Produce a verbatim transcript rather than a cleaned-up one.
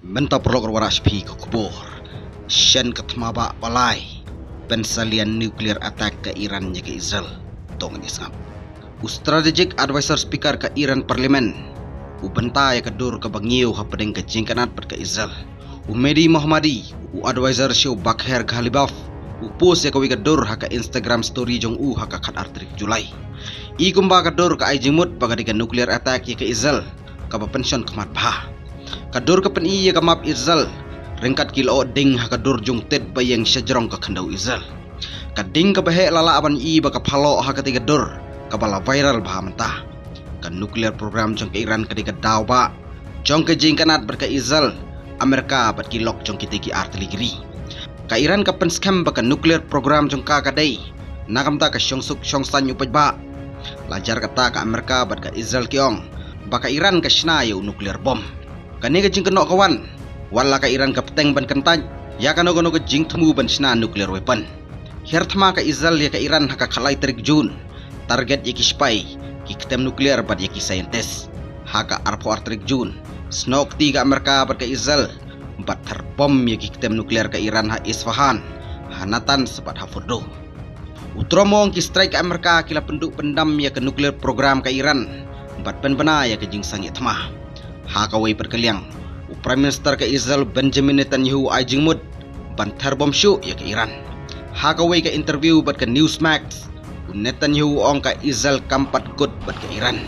Mynta paralok, ruh wara shiphi ka khubor. Shen ka thma ba balai pynsalian nuclear attack ka Iran ïa ka Israel. Tong ni sngap. U strategic advisor speaker ka Iran parliament u bynta ïa ka dur kaba ngiew hapdeng ka jingkynad bad ka Israel. U Mehdi Mohammadi, u advisor sha u Bagher Ghalibaf, u post ïa kawei ka dur ha ka Instagram story jong u ha ka khatar tarik July. I kumba ka dur ka ai jingmut ba ka dei ka nuclear attack ïa ka Israel kaba pynshon khmat bha. Ka dur ka pyni ïa ka map Israel ryngkat ki lyoh ding ha ka dur jong tit ba ïeng shajrong ka khyndew Israel. Ka ding kaba heh la lah ban i ba ka phaloh ha katei ka dur kaba la viral bha mynta. Ka nuclear program jong ka Iran ka dei ka daw ba jong ka jingkynad bad ka Israel, Amerika bad ki lok jong kitei ki artylli ki ri. Ka Iran ka pynskhem ba ka nuclear program jong ka ka dei na ka bynta ka shongsuk shongsaiñ u paidbah. La jar kata ka Amerika bad ka Israel ki ong ba ka Iran ka shna ïa u nuclear bomb. Kane ka jingkynnoh ka wan wat la ka Iran ka bteng ban kyntait ïa kano kano ka jingthmu ban shna nuclear weapon. Hiar thma ka Israel ïa ka Iran ha ka khatlai tarik Jun, target ïa ki spy, ki ktem nuclear bad ïa ki scientist. Ha ka arphew ar tarik Jun, snoh kti ka Amerika bad ka Israel bad ther bom ïa ki ktem nuclear ka Iran ha Isfahan, ha Natanz bad ha Fordow. U Trump u ong ki strike ka Amerika ki la pynduh pyndam ïa ka nuclear program ka Iran bad pynbna ïa ka jingsangeh thma. Ha kawei pat ka liang, u Prime Minister ka Israel Benjamin Netanyahu u ai jingmut ban ther bom shuh ïa ka Iran. Ha kawei ka interview bad ka Newsmax, u Netanyahu u ong ka Israel kam pat kut bad ka Iran.